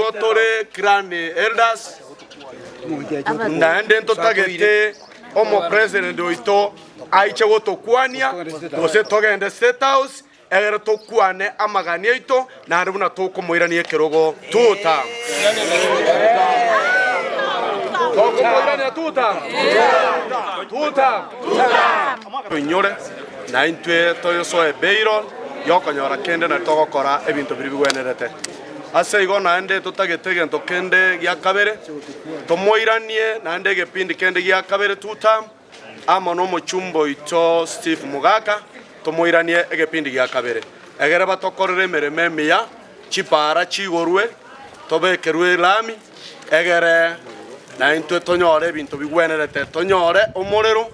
Igo tore clan elders, naende ntotagete omopresident oito aiche gotokwania, gose togende State House, egere tokwane amagani aito, naende buna tokomoirania ekerogo tuta. Tokomoirania tuta. Tuta. Toinyore, na intwe toyosoe bail yokonyora kende nari togokora ebinto biria bigwenerete. Ase igo naende totagete egento kende gia kabere, tomoiranie naende egepindi kende gia kabere tuta. Amo nomochumba oito Steve Mogaka tomoiranie egepindi gia kabere, egere batokorere emeremo emiya, chipaara chigorwe, tobekerwe elami, egere naintwe tonyore ebinto bigwenerete, tonyore omorero,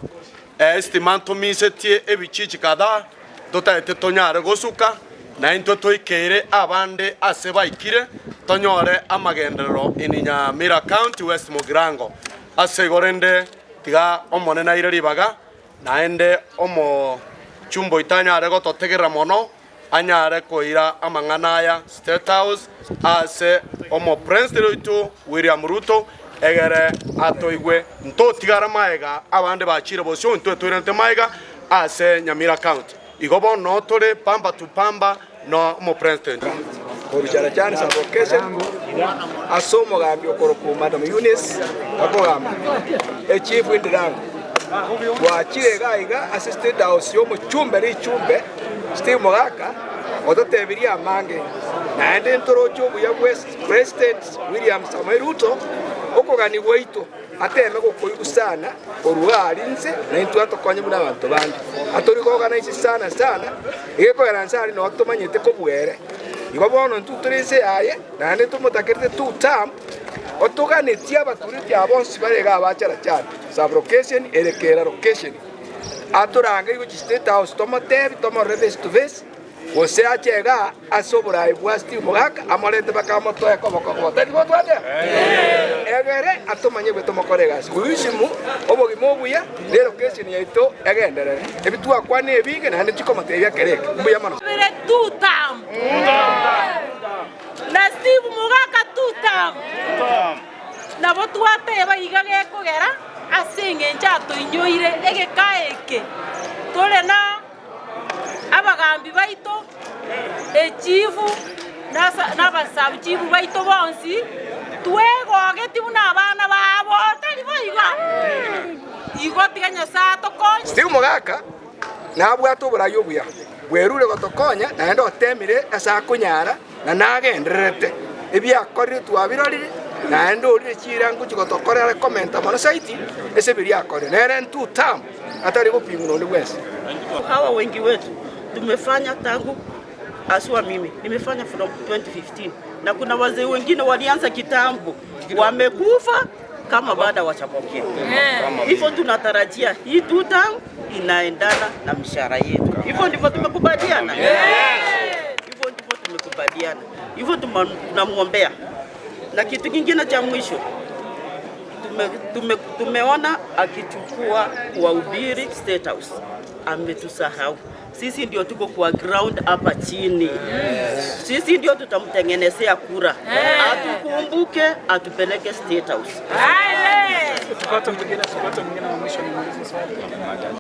estima ntomisetie ebichichi kadhaa, totaete tonyare gosuka, naintwe toikeire abande ase baikire, tonyore amagenderero in Nyamira County West Mugirango. Ase igo rende Tiga Omonene aire ribaga, naende omochumba oito anyare gototegerera mono, anyare koira amang'ana aya State House ase omopresident oito William Ruto, egere atoigwe. Ntotigara maega abande bachire bosio, intwe toirente maega ase Nyamira County. Igo bono tore pamba to pamba no omopresident. Korwa Charachani Sub-Location ase omogambi okorokwa Madam Eunice akogamba, Echief Ndirango, Twachire iga iga ase State House y'omochumbe richumbe Steve Mogaka ototebirie amange naende ntoroche obuya bwe President William Samoei Ruto okogania gwaito. Ateeme gokoigwa sana korwa aaria inse, na intwe atokonye buna abanto bande. Atori koogana inse sana sana, egekogera inse aria nao tomanyete kobua ere. Igo bono intwe tore inse yaye, naende tomotakerete two term, otoganetie abatureti aba bonsi bare igaa ba Charachani, sub-location ere kera location. Atorangerie gochia State House tomotebi tomorore face to face. Gose ache igaa ase oboraai bwa Steve Mogaka amorente mpaka amotoe koboko kobo. Tari gotwateba? Egere atomanye bwe tomokore egasi. Goisimu obogima obuya ne location yaito egenderere. Ebi twakwana ebinge naende chikomotebia kera eke. Mbuya mono. Bere tutam. Na Steve Mogaka tutam. Nabo twateba iga gekogera ase engencho atoinyoire egeka eke tore na abagambi baito, echifu, na abasabuchifu baito bonsi, twegogetie buna abana babo, tari boigo? Igo tiga Nyasae atokonye. Steve Mogaka nabwate oborai obuya, bwerure gotokonya naende otemire ase akonyara na nagendererete. Ebiakorire twabirorire naende orire chiira ngochia gotokorera komenta mono zaidi ase biria akorire. Nere two term. atari gopimwa nonde bwensi. Hawa wengi wetu tumefanya tangu haswa mimi nimefanya from 2015 na kuna wazee wengine walianza kitambo wamekufa kama bado hawajapokea. Hivyo tunatarajia hii two term inaendana na mishahara yetu. Hivyo ndivyo tumekubaliana. Hivyo ndivyo tumekubaliana. Hivyo tunamwombea. Na kitu kingine cha mwisho tume, tume, tumeona akichukua kuwahubiri State House, ametusahau sisi. Ndio tuko kwa ground hapa chini, sisi ndio tutamtengenezea kura, atukumbuke, atupeleke State House. Tupate mwingine, tupate mwingine wa mwisho nimuulize swali.